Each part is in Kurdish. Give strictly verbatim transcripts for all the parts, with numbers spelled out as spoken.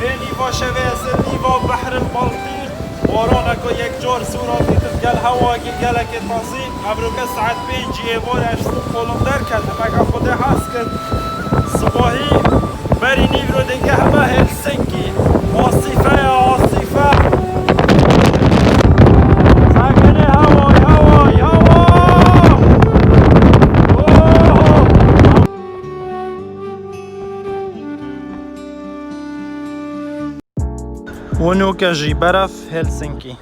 Vê nîva şevê ez li nîva Behril Baltîk, baraneke yekcar zû ra dîtim, gel hewayekî gelekê tazî. Evroke saet pêncî êvarê ez ji Stockholm derketim, heke Xwedê hez kir, sibahî berî nîvro digehime Helsinkî. Asîfe ye, asîfe. Sekinê heway, heway, hewa! Oho! Û nûke jî beref Helsinkî.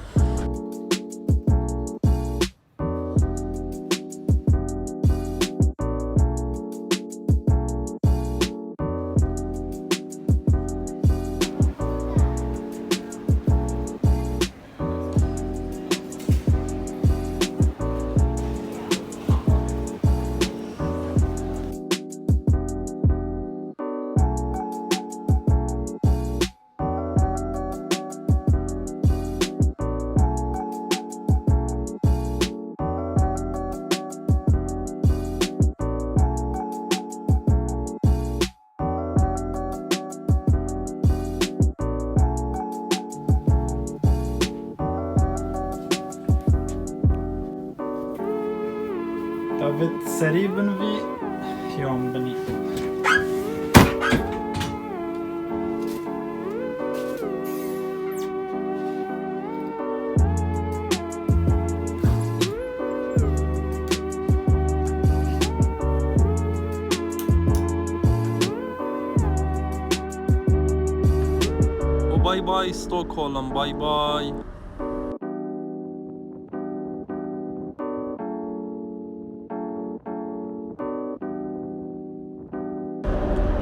Tavêt serî bin vî yan binî. Û bay bay Stockholm, bay bay.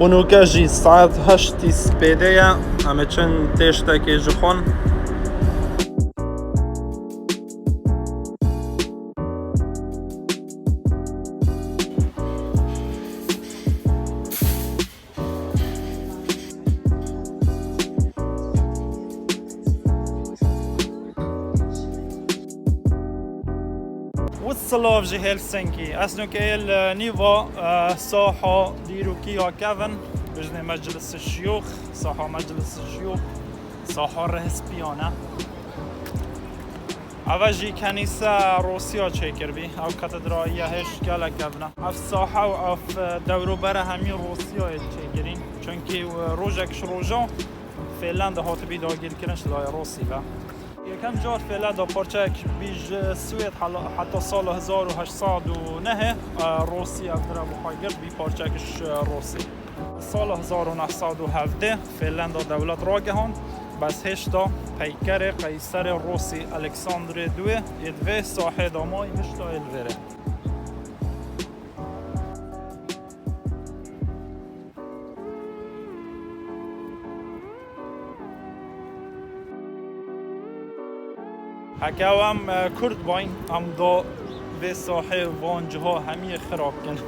Û nûke jî saet heştî spêdê ye, em ê çin têştekê jixwin. Û silav ji Helsinkî. Ez nûke yê li nîva, e, saha dîrokî ya kevin, bijnê Meclis Şiyûx, saha Meclis Şiyûx, saha rihspiyane. Eve jî kenîse Rûsya çêkirbî. Ev katedraliya hêj gelek kevin e. Ev saha û ev, e, dewrobere hemî Rûsyayê çêkirîn. Çunkî, e, rojek ji rojan Fêlenda hatibî dagirkirin ji layê Rûsî ve. Yekem car Fêlenda parçeyek bî ji Swêd hela-, heta sala hezar û heşt sed û nehê, e, Rûsî ev tira bi xwe girt, bî parçeyek ji Rûsî. Sala hezar û neh sed û hevdeh Fêlenda dewlet ragihand, bes hêşta peykerê qeyserê Rûsî Alexandrê Duê yê di vê sahê de mayî hişta yê li vêrê. Heke ew em, e, Kurd bayn, em da vê sahê van ciha hemiyê xirab kin.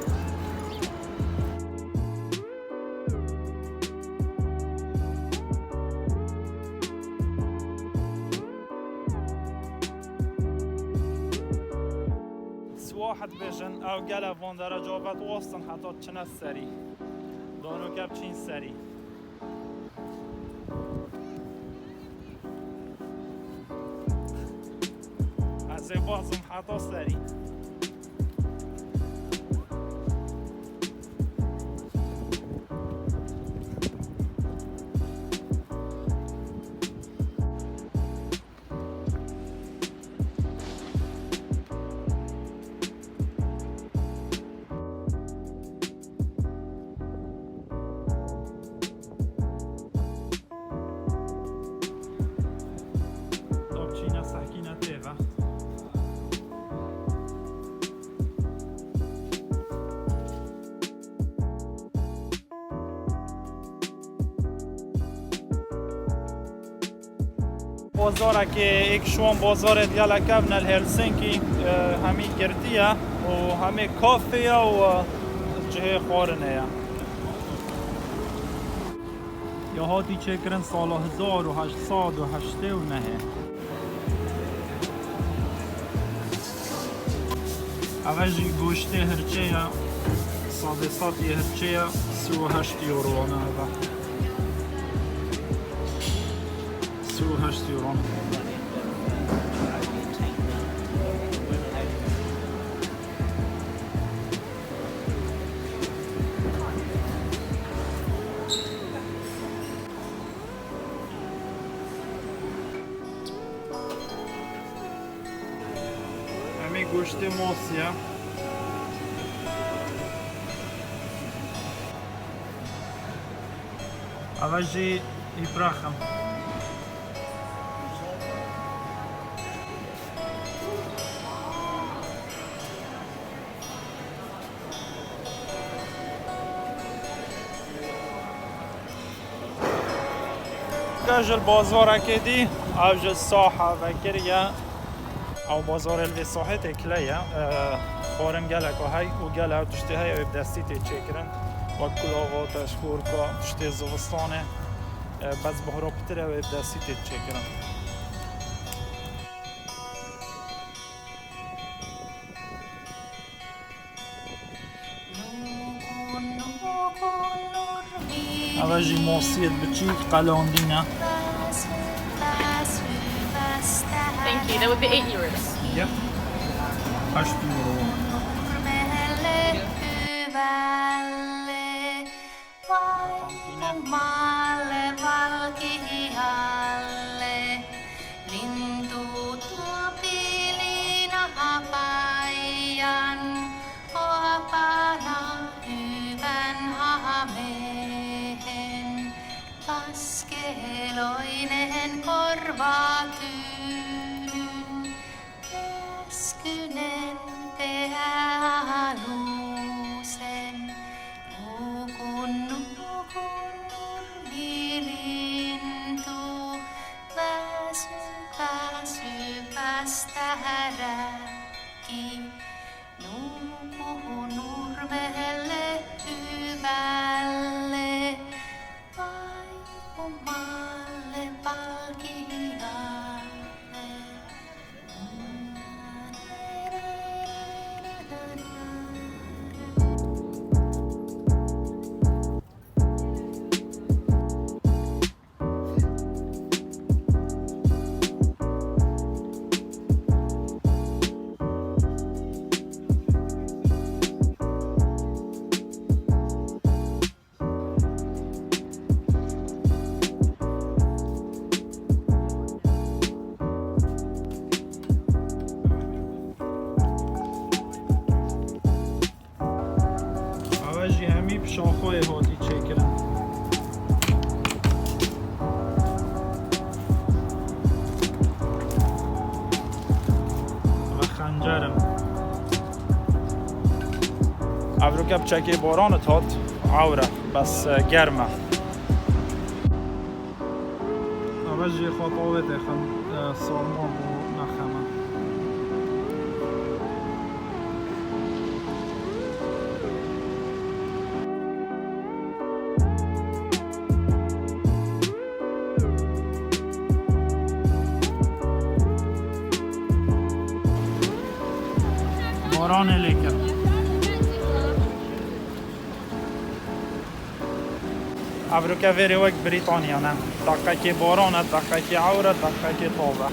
Siwahat bêjin, ew gele van dereca vetwastin heta çine serî. Danoke biçîn serî. Ez ê bazim heta serî. Dabçîne sehkîne tê ve. Bazarekê êk ji wan bazarê diya li kevne li Helsinkî, e, hemî girtî ye û hemê kafê ye û, e, cihê xwarinê ye. Ya hatî çêkirin sala hezar û heşt sed û heştê û nehê. Eve jî goştê hirçê ye, sedê sed yê hirçê ye, sî û heşt euro wana eve. Istiyorum. Em ê goştê mosî ye. Ava jî îbraxim. Ka ji bazarekê dî, ev ji saha vekiriye. Ew bazarê li vê sahê têkile ye. E, xwarin gelek a hey û gelek tiştê heye wê bi destî tê çêkirin. Wek kulava, teşkorka, tiştê zivistanê. E, bes bahra pitir e wê bi destî tê çêkirin. Ava jî mosiyet biçûk qelandîne. Thank you. That would be eight euros. Yep. Heşt euro. Vay, male valki hialle, lintu tuopilina hapayan, oapana yvän hamehen, paskeloinen korvatyn. Eskynen te alusen, nukun, nukun, nurmi lintu, väsy, väsy, västäräki, nukuhun nurmelle hyvälle, vaikumalle valkealle. Ava jî hemî bi şaxoyê hatî çêkirin. Ve xencerim. Evroke bi çekê boran hat, ewre, bes, e, germ e. Eve jî xwe tavê têxin, e, sarma bû nexeme. Boranê lê kir. Evroke vêrê wek Brîtanya ne. Deqekê boran e, deqekê ewr e, deqekê tav e.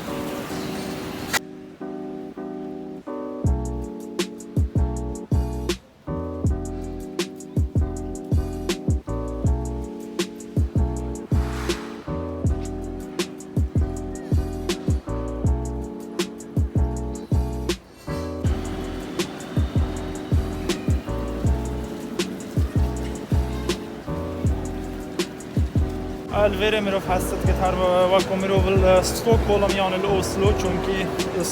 Li vêrê mirov hestet dikit her wek ku mirov li Stockholm yan li Oslo, çunkî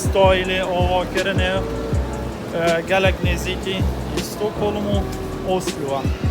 staylê avakirinê, e, gelek nêzîkî Stockholm û Oslo e.